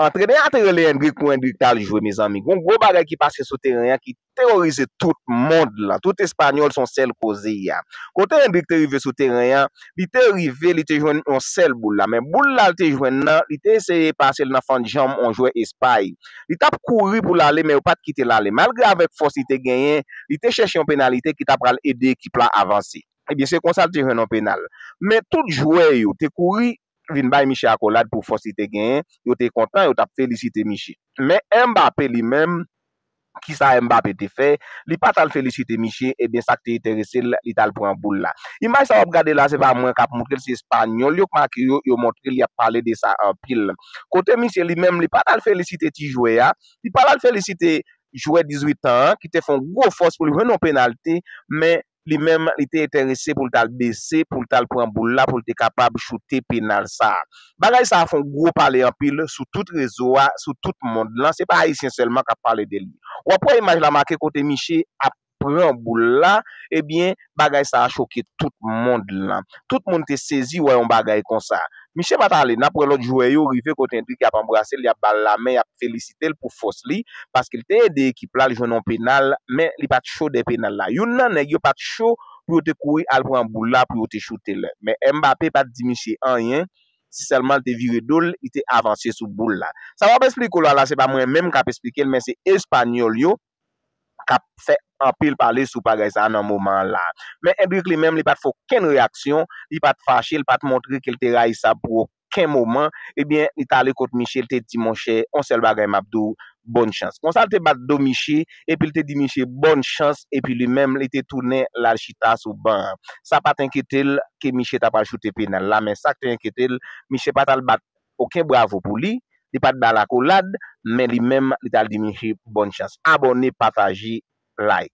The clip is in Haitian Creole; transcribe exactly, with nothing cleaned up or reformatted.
Antrenè a te rele Endrick pou Endrick t al jwe, mezanmi. Gon gwo bagay ki pase sou teren an ki teworize tout mond lan. Tout Espanyòl se yon sèl koze a. Kote Endrick te rive sou teren an, li te rive, li te jwenn yon sèl boul la. Men boul la l te jwenn nan, li te eseye pase l nan fann janm yon jwè Espay. Li t ap kouri pou l ale, men yo pa t kite l ale. Malgre avèk fòs li te genyen, li te chèche yon penalite ki ta pral ede ekip la avanse. Ebyen, se konsa l te jwenn yon penal. Men tout jwè yo te kouri vin bay misye akolad pou fòs li te genyen. Yo te kontan, yo t ap felisite misye. Men Mbappé li menm, kisa Mbappé te fè? Li pa t al felisite misye, ebyen sa k te enterese l, li t al pran boul la. Imaj sa w ap gade la, se pa mwen k ap montre l, se Espanyòl yo k make yo, yo montre l, y ap pale de sa anpil. Kote misye li menm, li pa t al felisite ti jwè a, li pa t al felisite jwè dizuit an an, ki te fè yon gwo fòs pou l jwenn yon penalti, men li menm, li te enterese pou l t al bese, pou l t al pran boul la, pou l te kapab choute penal sa a. Bagay sa a fè yon gwo pale anpil sou tout rezo a, sou tout mond lan. Se pa Ayisyen sèlman k ap pale de li. W ap wè imaj la make kote misye ap pran boul la, ebyen, bagay sa a choke tout mond lan. Tout moun te sezi wè yon bagay konsa. Misye pa t ale, n ap wè lòt jwè yo rive kote Endrick, y ap anbrase l, y ap ba l lamen, y ap felisite l pou fòs li, paske l te ede ekip la, l jwenn yon penal, men li pa t cho de penal la. Youn nan nèg yo pa t cho pou yo te kouri al pran boul la, pou yo te choute l. Men Mbappé pa t di misye anyen, si sèlman l te vire do l, li te avanse sou boul la. Sa m ap eksplike w la, la, se pa mwen menm k ap eksplike l, men se Espanyòl yo k ap fè anpil pale sou bagay sa a nan moman an la. Men Endrick li menm, li pa t fè okenn reyaksyon, li pa t fache, li pa t montre ke l te rayisab pou okenn moman. Ebyen, li t ale kot misye, li te di, monchè, yon sèl bagay m ap di w, bòn chans. Konsa, l te bat do misye, epi l te di misye, bòn chans, epi li menm, li te tounen, l al chita sou ban an. Sa pa t enkyete l ke misye ta pral choute penal la, men sa k te enkyete l, misye pa t al bat okenn bravo pou li, li pa t ba l akolad, men li menm, li t al di misye bòn chans. Abòne, pataje, like.